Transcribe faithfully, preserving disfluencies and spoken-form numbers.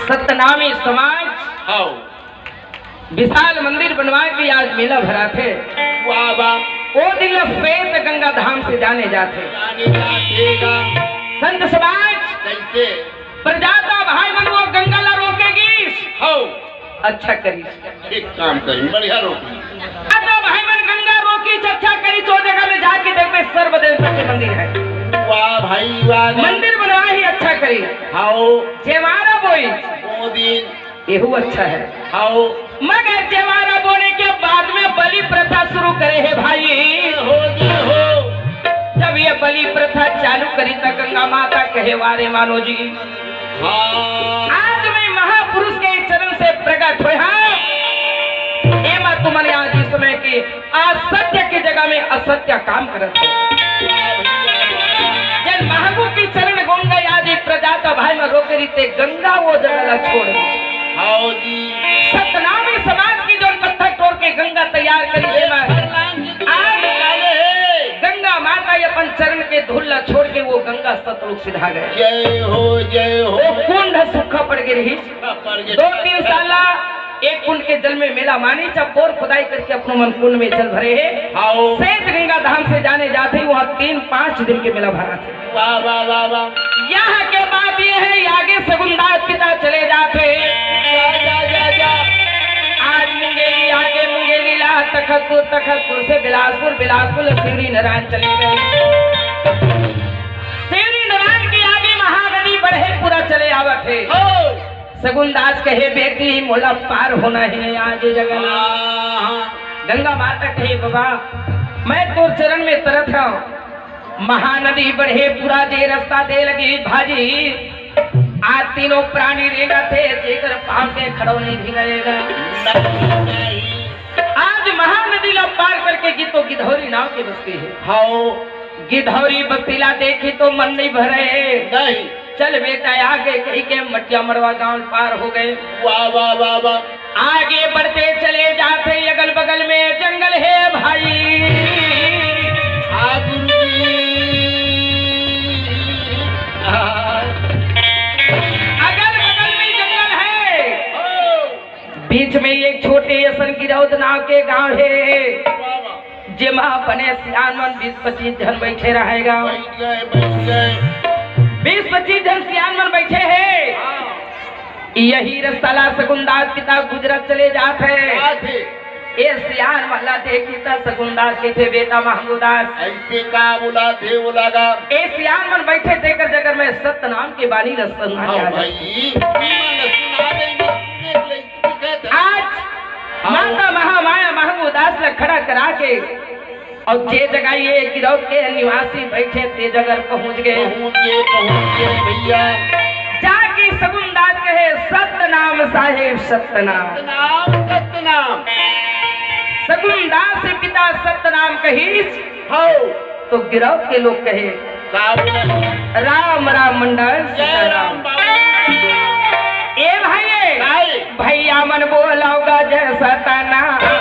सतनामी समाज हव। विशाल मंदिर बनवा के आज मेला भराथे। वाह, वाह। ओ दिन ल श्वेत गंगा धाम से जाने जाथे। जाने जाथे गा। संत समाज कइसे? प्रजाता भाई मन वो गंगा ला रोके गिस। हव। अच्छा करिस। एक काम करी, बढ़िया रोकी। अतः भाई मन गंगा रोकी, अच्छा करिस, ओ जगह में जाके देखबे सर्व देवता के मंदिर हे। वाह भाई, वाह। मंदिर बनवा ही अच्छा करिस। हव। जयमारा बोई। ओ दिन। एहू अच्छा हे। हव। मगर जयमारा बोने के बाद में बलि प्रथा शुरू करे हे भाई। हो जी हो। जब ये बलि प्रथा चालू करी त गंगा माता कहे, "वारे मानो जी, हाँ। आज मैं महापुरुष के चरण से प्रकट होय हंव। एमा तुमन आज इस समय के असत्य के जगह में असत्य काम करत हो।" जब महंगू के चरण गंगा याद एक प्रजाता भाई में रोके रहिथे, गंगा वो जगह ला छोड़ दे। हव जी। सतनामी समाज की जो पत्थर तोड़ के गंगा तैयार करी, ये जेमा प्रणाम जी, आज निकाले हे। गंगा माता ये अपन चरण के धूल ला छोड़ के वो गंगा सतलुज सिधा गए। जय हो, जय हो। वो कुंड सूखा पड़ गे रहिस। सूखा पड़ गे। दो तीन साल ला एक कुंड के जल में मेला मानिस, जब बोर खुदाई करके अपनो मन कुंड में जल भरे हे। हव। श्वेत गंगा धाम से जाने जाथे, वहाँ तीन पाँच दिन के मेला भराथे। वाह, वाह, वाह, वाह। यहाँ के बात ये हे, आगे सगुनदास पिता चले जाथे। जा, जा, जा, जा। आज मुंगेली, आगे मुंगेली ला तखतपुर, तखतपुर से बिलासपुर, बिलासपुर ले शिवरी नारायण चले गए। शिवरी नारायण के आगे महानदी बढ़े पूरा चले आवत हे। हव। सगुनदास कहे, "बेटी, मोला पार होना हे आज ये जगह ला।" हाँ, हाँ। गंगा माता कहे, "बाबा, मैं तोर चरण में तरत हंव।" महानदी बढ़े पूरा जे रस्ता दे लगी भाजी, आ तीनों प्राणी रेंगथे, जेकर पाँव के खड़ो नहीं भींगेगा। नहीं, नहीं। आज महानदी ला पार करके गितो गिधौरी नाम के बस्ती हे। हव। गिधौरी बस्ती ला देखी तो मन नहीं भरे। नहीं। चल बेटा आगे कही के मटिया मड़वा गांव पार हो गए। वाह, वाह, वाह, वाह। आगे बढ़ते चले जाथे, अगल बगल में जंगल हे भाई। हाँ गुरु जी। हाँ। अगल बगल में जंगल हे। हो। बीच में एक छोटे असन गिरौद नाव के गांव हे। वाह, वाह। जेमा बने सियान मन बीस पच्चीस झन बइठे रहेगा। बइठ गए, बइठ गए। बीस पच्चीस झन सियान मन बइठे हे। हाँ। यही रस्ता ला सगुनदास पिता गुजरत चले जात हे। जात हे। ए सियान मन ला देखी त सगुनदास कहिथे, "बेटा महंगूदास।" अइसे का बोलाथे, बोला गा। ए सियान मन बइठे तेकर जगह में सतनाम के बानी ला सुना हाँ के आ भाई, जाथे। सुना दे, देख ले। आज हाँ। माता महामाया महंगूदास ला खड़ा करा के अउ जे जगह ये गिरौद के निवासी बइठे ते जगह पहुंच गए। पहुंच गए, पहुंच गए भैया। जाके सगुनदास कहे, "सतनाम साहेब, सतनाम।" सतनाम, सतनाम। सगुनदास पिता सतनाम कहिस। हव। तो गिरौद के लोग कहे, का बोले? "राम राम मंडल जय सीताराम।" राम बाबा। ए भाई, भाई। भैया मन बोलव गा जय सतनाम।